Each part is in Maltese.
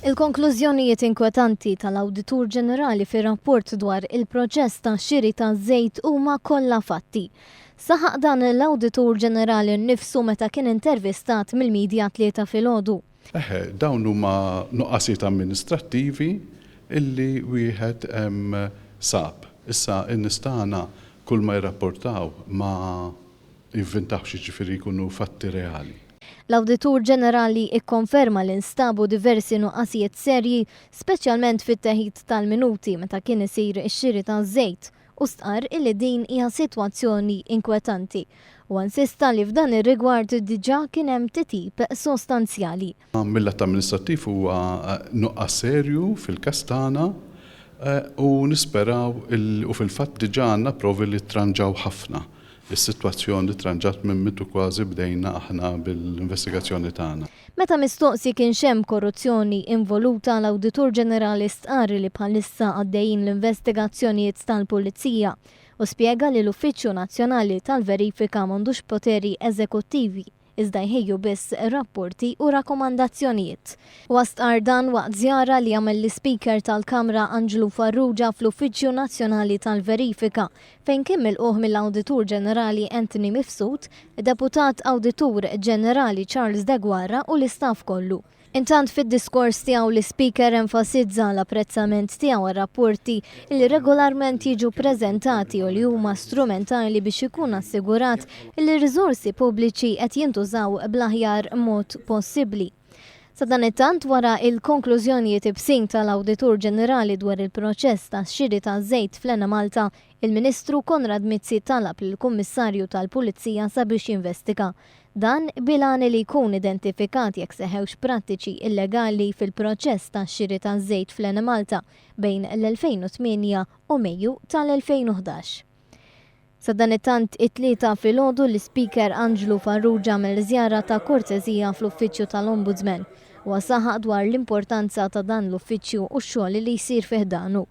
Il-konklużjonijiet inkwetanti tal-Awditur Ġenerali fir-rapport dwar il-proċess ta' xiri ta' żejt huma kollha fatti. Saħaq dan l-Awditur Ġenerali nnifsu meta kien intervistat mill-media t-Tlieta filgħodu. Eħe, dawn huma nuqqasijiet amministrattivi illi wieħed sab. Issa n-nies tagħna kull ma jirrapportaw ma jivvintawx jiġifieri jkunu fatti reali. L-Awditur Ġenerali ikkonferma li nstabu diversi nuqqasijiet serji, speċjalment fit-teħid tal-minuti meta kien isir ix-xiri taż-żejt u stqarr illi din hija sitwazzjoni inkwetanti. Huwa insista li f'dan ir-rigward diġà kien hemm titjib sostanzjali. Mill-att amministrattiv huwa nuqqas serju fil-każ tagħna u nisperaw u fil-fatt diġà għandna provi li tranġaw ħafna. Is-sitwazzjoni tranġat minn mindu kważi bdejna aħna bil-investigazzjoni tagħna. Meta mistoqsi kienx hemm korruzzjoni involuta, l-Awditur Ġenerali stqarr li bħalissa għaddejjin l-investigazzjonijiet tal-Pulizija u spjega li l-Uffiċċju Nazzjonali tal-Verifika m'għandux poteri eżekuttivi iżda jħejju biss rapporti u rakkomandazzjonijiet. Huwa stqarr dan waqt żjara li għamel l-Ispeaker tal-Kamra Anġlu Farrugia fl-Uffiċċju Nazzjonali tal-Verifika fejn kien milqugħ mill-Awditur Ġenerali Anthony Mifsud, id-Deputat Awditur Ġenerali Charles Deguara u l-istaff kollu. Intant fid-diskors tiegħu l-Ispeaker enfasizza l-apprezzament tiegħu għar-rapporti li regolarment jiġu ppreżentati u li huma strumentali biex ikun assigurat li r-riżorsi pubbliċi qed jintużaw bl-aħjar mod possibbli. Sadanittant wara il-konklużjonijiet ibsin tal-Awditur Ġenerali dwar il-proċess tax-xiri taż-żejt fl-Enemalta, il-Ministru Konrad Mizzi talab lill-Kummissarju tal-Pulizija sabiex jinvestiga. Dan bil-għan li jkun identifikat jekk seħħewx prattiċi illegali fil-proċess tax-xiri taż-żejt fl-Enemalta bejn l-2008 u Mejju tal-2011. Sadanittant it-Tlieta filgħodu l-Ispeaker Anġlu Farrugia għamel żjara ta' kortesija fl-Uffiċċju tal-Ombudsman. Huwa saħaq dwar l-importanza ta' dan l-uffiċċju u x-xogħol li jsir fi ħdanu.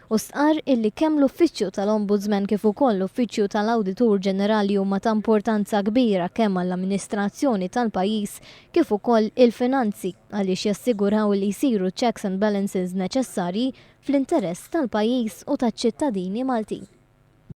U stqarr illi kemm l-Uffiċċju tal-Ombudsman kif ukoll l-Uffiċċju tal-Awditur Ġenerali huma ta' importanza kbira kemm għall-amministrazzjoni tal-pajjiż kif ukoll il-finanzi għaliex jassiguraw li jsiru checks and balances neċessarji fl-interess tal-pajjiż u taċ-ċittadini Maltin.